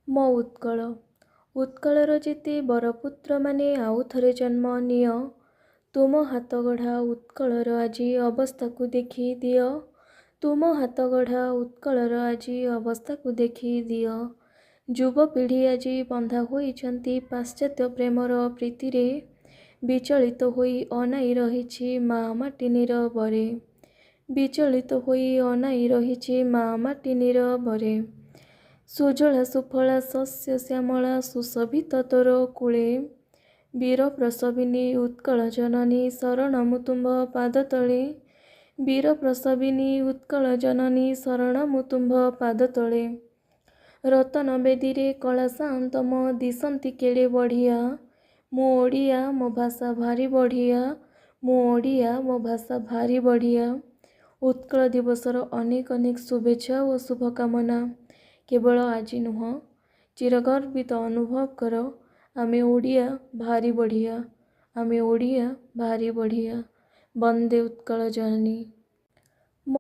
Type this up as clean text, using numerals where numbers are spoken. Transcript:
ମୋ ଉତ୍କଳ। ଉତ୍କଳର ଯେତେ ବରପୁତ୍ରମାନେ ଆଉଥରେ ଜନ୍ମ ନିଅ। ତୁମ ହାତଗଢ଼ା ଉତ୍କଳର ଆଜି ଅବସ୍ଥାକୁ ଦେଖି ଦିଅ। ତୁମ ହାତଗଢ଼ା ଉତ୍କଳର ଆଜି ଅବସ୍ଥାକୁ ଦେଖି ଦିଅ। ଯୁବପିଢ଼ି ଆଜି ବନ୍ଧା ହୋଇଛନ୍ତି ପାଶ୍ଚାତ୍ୟ ପ୍ରେମର ପ୍ରୀତିରେ। ବିଚଳିତ ହୋଇ ଅନାଇ ରହିଛି ମା ମାଟି ନୀରବରେ। ବିଚଳିତ ହୋଇ ଅନାଇ ରହିଛି ମା ମାଟି ନୀରବରେ। ସୁଜଳା ସୁଫଳା ଶସ୍ୟ ଶ୍ୟାମଳା ସୁଶୋଭିତ ତୋର କୂଳେ। ବୀର ପ୍ରସବିନୀ ଉତ୍କଳ ଜନନୀ ଶରଣ ମୁଁ ତୁମ୍ଭ ପାଦତଳେ। ବୀର ପ୍ରସବିନୀ ଉତ୍କଳ ଜନନୀ ଶରଣ ମୁଁ ତୁମ୍ଭ ପାଦତଳେ। ରତନ ବେଦୀରେ କଳା ସାଆନ୍ତମ ଦିଶନ୍ତି କେଡ଼େ ବଢ଼ିଆ। ମୁଁ ଓଡ଼ିଆ, ମୋ ଭାଷା ଭାରି ବଢ଼ିଆ। ମୁଁ ଓଡ଼ିଆ, ମୋ ଭାଷା ଭାରି ବଢ଼ିଆ। ଉତ୍କଳ ଦିବସର ଅନେକ ଅନେକ ଶୁଭେଚ୍ଛା ଓ ଶୁଭକାମନା। କେବଳ ଆଜି ନୁହଁ, ଚିରଗର୍ବିତ ଅନୁଭବ କର, ଆମେ ଓଡ଼ିଆ ଭାରି ବଢ଼ିଆ। ଆମେ ଓଡ଼ିଆ ଭାରି ବଢ଼ିଆ। ବନ୍ଦେ ଉତ୍କଳ ଜନନୀ।